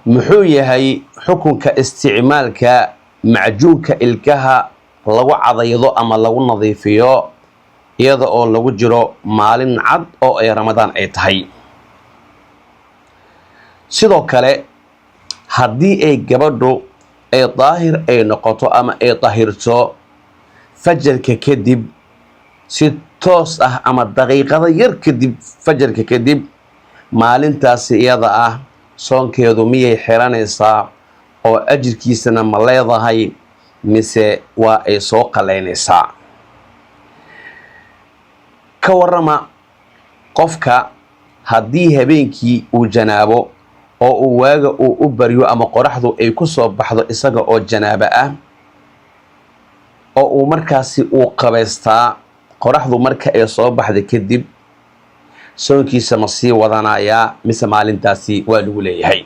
Muxuu yahay xukunka isticmaalka macjuunka ilkaha lagu cadaydo ama lagu nadiifiyo iyada oo lagu jiro maalin cad oo ay Ramadaan ay tahay? Sidoo kale, haddii ay gabadhu ay daahir ay noqoto ama ay daahirto fajarka kadib si toos ah ama daqiiqado yar kadib fajarka kadib, maalintaasi iyada ah soonkeedu miyay xiranaysaa oo ajirkiisana ma leedahay, mise waa ay soo qalaynaysaa? Ka warrama qofka haddii habeenkii uu janaabo oo uu waaga uu u baryo ama qoraxdu ay ku soo baxdo isaga oo janaabo ah, oo uu markaasi uu qabaystaa qoraxdu marka ay soo baxda kadib, soonkiisa ma sii wadanayaa mise maalintaasi waa lagu leeyahay?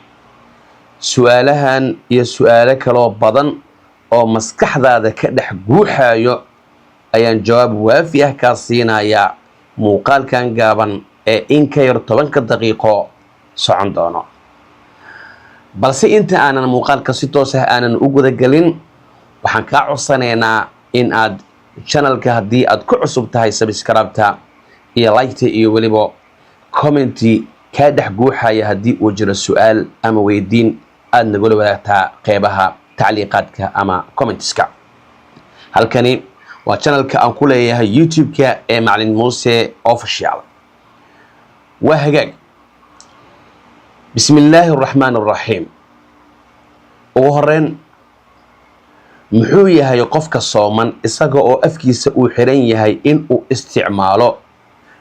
Su-aalahan iyo su-aalo kaloo badan oo maskaxdaada ka dhex guuxayo ayaan jawaab waafi ah kaa siinayaa muuqaalkan gaaban ee in ka yar 10-ka daqiiqo socon doono. Balse inta aanan muuqaalka si toos ah aanan u gudagelin, waxaan kaa codsanaynaa in aad channelka, haddii aad ku cusub tahay, subscribe-ta iyo like-ta iyo weliba comment-i kaa dhex guuxaya haddii uu jiro su-aal ama weydiin aada nagula wadaagtaa qeybaha tacliiqaadka ama comments-ka. Halkani waa channelka aan ku leeyahay YouTube-ka ee Macalin Muuse Official. Waa hagaag. Bismi illaahi araxmaan araxiim. Ugu horeyn, muxuu yahay qofka sooman isaga oo afkiisa uu xiran yahay in uu isticmaalo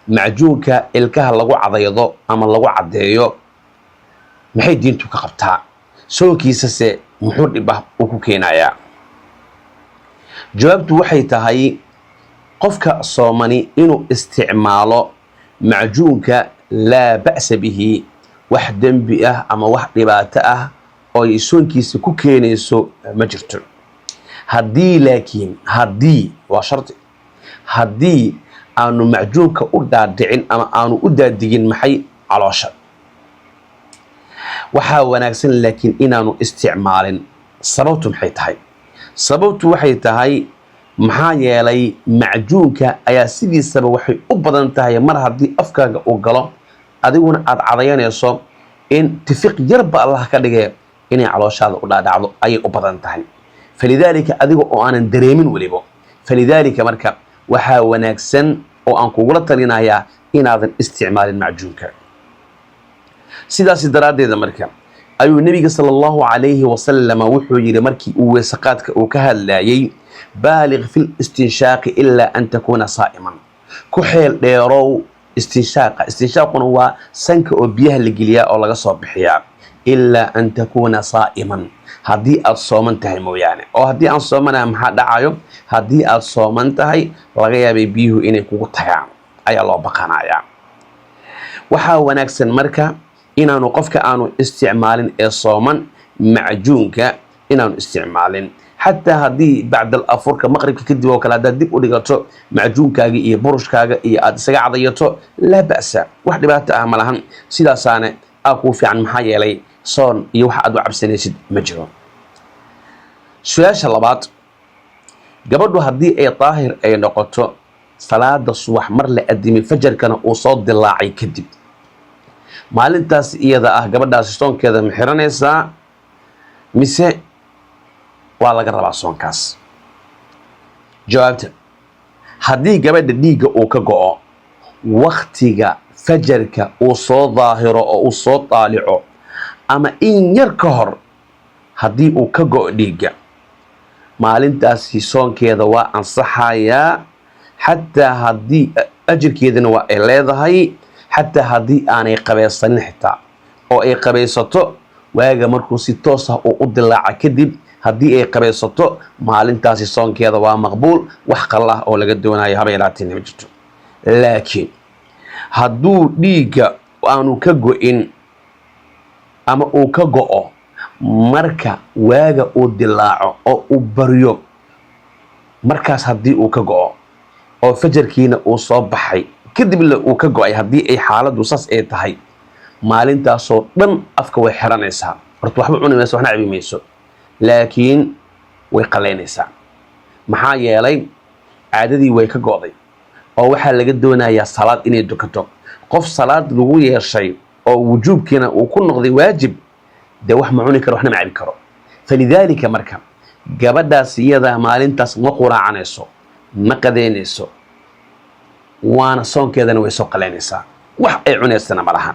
macjuunka ilkaha lagu cadaydo ama lagu caddeeyo? Maxay diintu ka qabtaa? Soonkiisase muxuu dhib ah uu ku keenayaa? Jawaabtu waxay tahay, qofka soomani inuu isticmaalo macjuunka laa ba'sa bihi, wax dembi ah ama wax dhibaato ah oo ay soonkiisa ku keenayso ma jirto. Haddii laakiin, haddii waa shardi, haddii aanu macjuunka u dhaadhicin ama aanu u daadigin maxay caloosha, waxaa wanaagsan laakiin inaanu isticmaalin. Sababtu maxay tahay? Sababtu waxay tahay, maxaa yeelay macjuunka ayaa sidiisaba waxay u badan tahay mar haddii afkaaga uu galo, adiguna aada cadayanayso, in tifiq yarba Allah ka dhigee inay calooshaada u dhaadhacdo ayay u badan tahay. Falidaalika, adiga oo aanan dareemin welibo, falidaalika marka waxaa wanaagsan oo aan kugula talinayaa inaadan isticmaalin macjuunka. Sidaasi daraaddeeda marka ayuu Nebiga sala Allahu calayhi wasalama wuxuu yidhi markii uu weesaqaadka uu ka hadlayay: "Baaliq fil istinshaaqi ilaa an takuuna saa'iman." Ku xeel dheerow istinshaaqa. Istinshaaquna waa sanka oo biyaha la geliyaa oo laga soo bixiyaa. Ilaa an takuuna saa'iman, haddii aad sooman tahay mooyaane. Oo haddii aan soomanaha maxaa dhacayo? Haddii aad sooman tahay, laga yaabay biyuhu inay kugu tagaan ayaa loo baqanayaa. Waxaa wanaagsan marka inaanu qofka aanu isticmaalin ee sooman macjuunka inaanu isticmaalin, xataa haddii bacdal afurka, maqribka kadib oo kale, haddaad dib u dhigato macjuunkaaga iyo burushkaaga iyo aad isaga cadayato, laa ba'sa, wax dhibaato ah ma lahan. Sidaasaana aa kuu fiican, maxaa yeelay soon iyo wax aad u cabsanaysid ma jiro. Su-aasha labaad: gabadhu haddii ay daahir ay noqoto salaada subax mar la adimay, fajarkana uu soo dilaacay kadib, maalintaas iyada ah gabadhaasi soonkeeda ma xiranaysaa mise waa laga rabaa soonkaas? Jawaabta: haddii gabadha dhiigga uu ka go'o waktiga fajarka uu soo daahiro oo uu soo daalico ama in yar ka hor haddii uu ka go'o dhiigga, maalintaasi soonkeeda waa ansaxayaa, xataa haddii ajirkeedana waa ay leedahay, xataa haddii aanay qabaysanin. Xitaa oo ay qabaysato waaga markuu si toos ah uu u dilaaca kadib, haddii ay qabaysato, maalintaasi soonkeeda waa maqbuul. Wax qalla ah oo laga doonayo haba yaraateen ma jirto. Laakiin hadduu dhiigga aanu ka go'in ama uu ka go'o marka waaga uu dilaaco oo uu baryo, markaas haddii uu ka go'o oo fajarkiina uu soo baxay kadibna uu ka go'ay, haddii ay xaaladdu saas ay tahay, maalintaasoo dhan afka way xiranaysaa. Horta waxba cuni mayso, waxna cabi mayso, laakiin way qalaynaysaa. Maxaa yeelay, caadadii way ka go'day oo waxaa laga doonayaa salaad inay dukato. Qof salaad lagu yeeshay oo wujuubkiina uu ku noqday waajib, dee wax ma cuni karo, waxna ma cabi karo. Falidaalika marka gabadhaas iyada maalintaas ma quraacanayso, ma qadeynayso, waana soonkeedana way soo qalaynaysaa, wax ay cunaysana ma laha.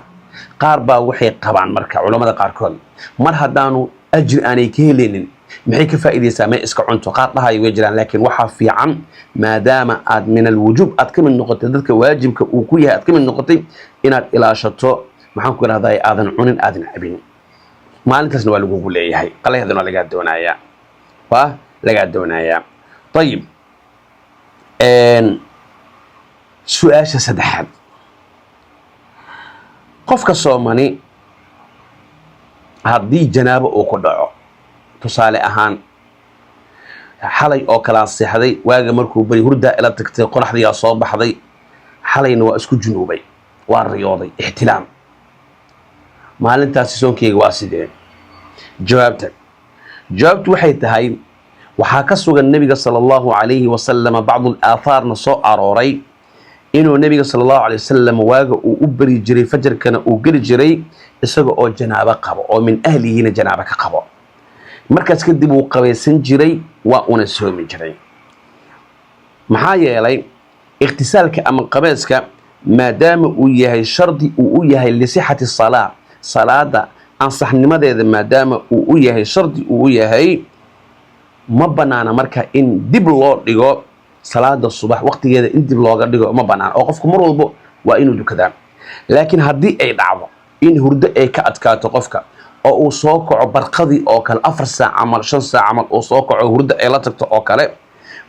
Qaar baa waxay qabaan marka, culammada qaarkood, mar haddaanu ajri aanay ka helaynin, maxay ka faa'iidaysaa? May iska cunto, qaar dhahayo way jiraan. Laakiin waxaa fiican, maadaama aad min alwujuub aad ka mid noqotay, dadka waajibka uu ku yahay aad ka mid noqotay, inaad ilaashato, maxaan ku idhahdaa, aadan cunin, aadan cabin. Maalintaasna waa lagugu leeyahay, qalaheedana waa lagaa doonayaa, waa lagaa doonayaa. Ayib, su-aasha saddexaad: qofka soomani haddii janaabo uu ku dhaco, tusaale ahaan xalay oo kalaa seexday, waaga markuu bari hurdaa ila tagtay, qoraxdiyaa soo baxday, xalayna waa isku junuubay, waa riyooday, ixtilaam, maalintaasi soonkeyga waa sidee? Jawaabtu waxay tahay, waxaa ka sugan nebiga sala Allahu calayhi wasalam, bacdu aathaarna soo arooray, inuu nebiga sala Allahu alay wasalam waaga uu u beri jiray, fajarkana uu geli jiray isaga oo janaabo qabo, oo min ahlihina janaabo ka qabo. Markaas kadib wuu qabaysan jiray, waa una soomi jiray. Maxaa yeelay, ikhtisaalka ama qabeeska maadaama uu yahay shardi uu u yahay lisixati salaa, salaada ansaxnimadeeda maadaama uu u yahay shardi uu u yahay, ma banaana marka in dib loo dhigo salaada subax waqtigeeda, in dib looga dhigo ma banaana, oo qofku mar walbo waa inuu dukadaa. Laakiin haddii ay dhacdo in hurdo ay ka adkaato qofka oo uu soo kaco barqadii oo kale, 4 saac camal, 5 saac camal uu soo kaco, hurdo ay la tagto oo kale,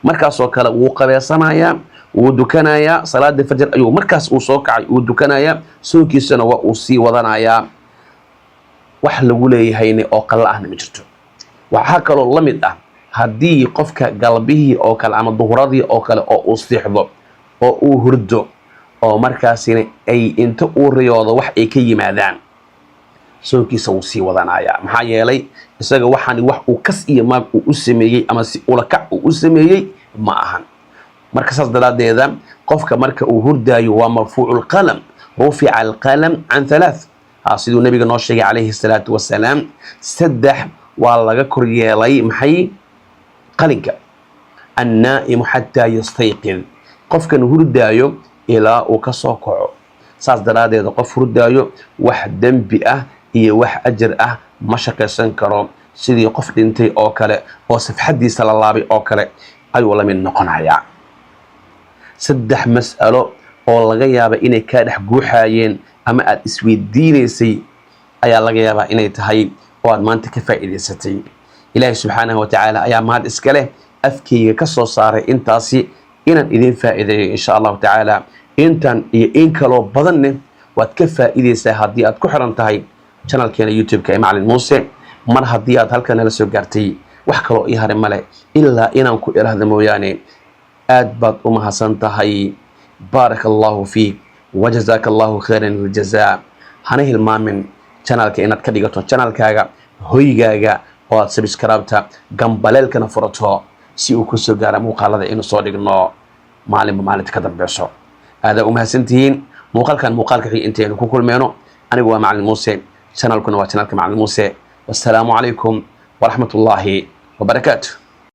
markaasoo kale wuu qabeysanayaa, wuu dukanayaa. Salaada fajar ayuu markaas uu soo kacay uu dukanayaa, soonkiisana waa uu sii wadanayaa, wax lagu leeyahayna oo qalla ahna ma jirto. Waxaa kaloo la mid ah haddii qofka galbihii oo kale ama duhuradii oo kale oo uu seexdo oo uu hurdo, oo markaasina ay inta uu riyoodo wax ay ka yimaadaan, soonkiisa wuu sii wadanayaa. Maxaa yeelay, isaga waxaan wax uu kas iyo maag uu u sameeyey ama si ulakac uu u sameeyey ma ahan. Marka saas daraaddeeda qofka marka uu hurdaayo waa marfuucu lqalam, rufica alqalam can halaath, siduu nabiga noo sheegay calayhi salaatu wasalaam. Saddex waa laga kor yeelay maxay qalinka: annaa'imu xataa yastayqid, qofkan hurdaayo ilaa uu ka soo kaco. Saas daraaddeed qof hurdaayo wax dembi ah iyo wax ajar ah ma shaqaysan karo, sidii qof dhintay oo kale oo safxaddiisa la laabay oo kale ayuu la mid noqonayaa. Saddex mas'alo oo laga yaaba inay kaa dhex guuxaayeen ama aad isweydiinaysay ayaa laga yaabaa inay tahay oo aad maanta ka faa'iidaysatay. Ilaahay subxaanahu wa tacaala ayaa mahad iska leh afkayga ka soo saaray intaasi inaan idin faa'iideeyo insha Allahu tacaala. Intan iyo in kaloo badanne waad ka faa'iidaysaa haddii aad ku xiran tahay channelkeena YouTube-ka ee Macalin Muuse. Mar haddii aad halkan nala soo gaartay, wax kaloo ii haray male ilaa inaan ku idhaahda mooyaane: aad baad u mahadsan tahay, baaraka Allahu fiik wajazaaka Allahu khayran aljazaa. Hana hilmaamin channelka inaad ka dhigato channelkaaga hoygaaga, oo aad subscribe-ta, gambaleelkana furato si uu kusoo gaara muuqaalada inuu soo dhigno maalinba maalinta ka dambeyso. Aadaa u mahadsantihiin. Muuqaalkan muuqaalka xig intaynu ku kulmeyno, anigu waa Macalin Muuse, channelkuna waa channelka Macalin Muuse. Wassalaamu calaykum waraxmat ullaahi wabarakaatu.